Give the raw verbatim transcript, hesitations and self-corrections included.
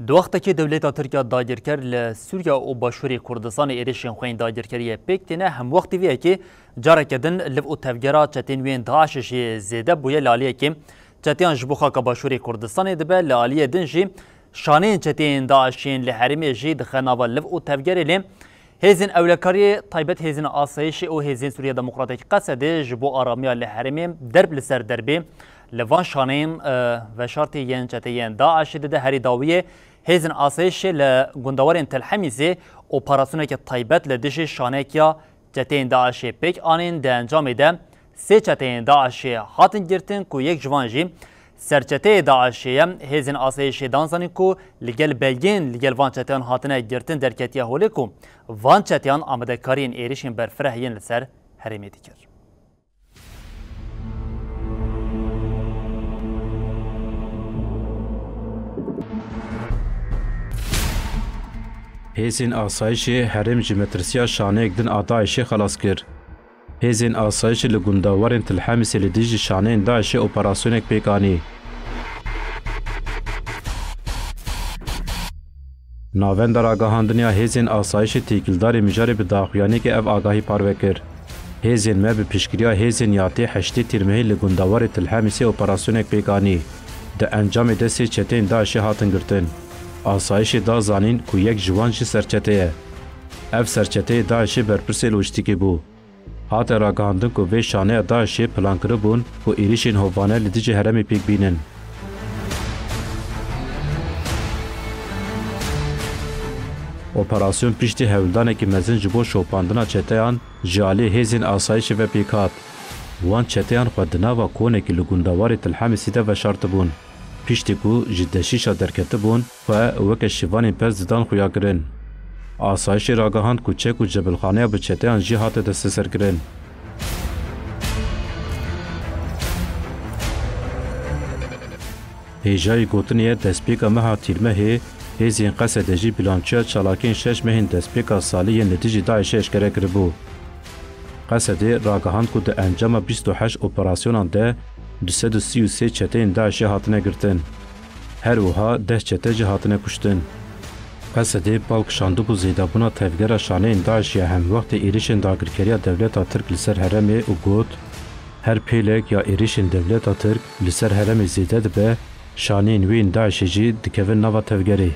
Di wextekî dewleta Tirk ya dagirker li Sûriya û Başûrê Kurdistanê êrişên xwe yên dagirkeriyê pêk tîne, hemwextî vê yekê careke din liv û tevgera çetên wê yên DAIŞê jî zêde bûye. Li aliyekê çeteyan ji bo xaka Başûrê Kurdistanê dibe, li aliyê din jî şaneyên çeteyên DAIŞê yên li herêmê jî dixe nava liv û tevgerê. Lê hêzên ewlekariyê taybet hêzên asayişê û hêzên Sûriya Demokratîk, Qesedê, ji bo aramiya li herêmê derb li ser derbê li van şaneyên, e, veşartî yên çeteyên DAIŞê dide. Herî dawiyê hêzên asayişê li gundewarên Tel Hemîsê operasyoneke taybet li dijî şanekiya çeteyên DAIŞê pêk anîn. Di encamê de sê çeteyên DAIŞê hatin girtin ku yek ji van jî serçeteyê DAIŞê ye. Hêzên asayişê dan zanîn ku li gel belgeyên li gel van çeteyan hatine girtin derketiye holê ku van çeteyan amadekariyên êrişên berfireh yên li ser herêmê dikir. Hêzên asayişê herêm ji metirsiya şaneyek din a DAIŞê xelas kir. Hêzên asayişê li gundewarên Til Hemîsê li dijî şaneyên DAIŞê operasyonek pêk anî. Navenda ragihandinê ya hêzên asayişê têkildarê mijarê bi daxuyaniyeke ev agahî parve kir: Hêzên me bi piştgiriya hêzên yatê heştê tîrmehê li gundewarê Til Hemîsê operasyonek pêk anî. Di encamê de sê çeteyên DAIŞê hatin girtin. Asayişê da zanîn ku yek ji wan jî serçete ye. Ev serçeteyê DAIŞê berpirsê lojîstîkê bû. Hate ragihandin ku vê şaneya DAIŞê plan kiribûn ku êrişên hovane li dijî herêmê pêk bînin. Operasyon piştî hewldanekî mezin ji bo şopandina çeteyan ji alî hêzên asayişê ve pêk hat. Wan çeteyan xwe di nava konekî li gundewarê Til Hemîsê de veşartibûn. Piştî ku ji deşîşa derketibûn, xwe weke şivanên pez didan xuyakirin. Asayişê ragihand ku çek û cebilxaneya bi çeteyan jî hate desteserkirin. Hêjayî gotinê ye, destpêka meha Tîrmehê hêzên Qesedê jî bilançoya çalakiyên şeş mehên destpêka salê yên li dijî DAIŞê eşkere kiribû. Qesedê ragihand ku di encama bîst û heşt operasyonan de du sed û sî û sê çeteyên DAIŞê hatine girtin. Her wiha deh çete jî hatine kuştin. Qesedê bal kişandibû zêdebûna tevgera şaneyên DAIŞê ya hemwextê êrişên dagirkeriya dewleta Tirk li ser herêmê û got, Her pêlek ya êrişên dewleta Tirk li ser herêmê zêde dibe, şaneyên wê yên DAIŞê jî dikevin nava tevgerê.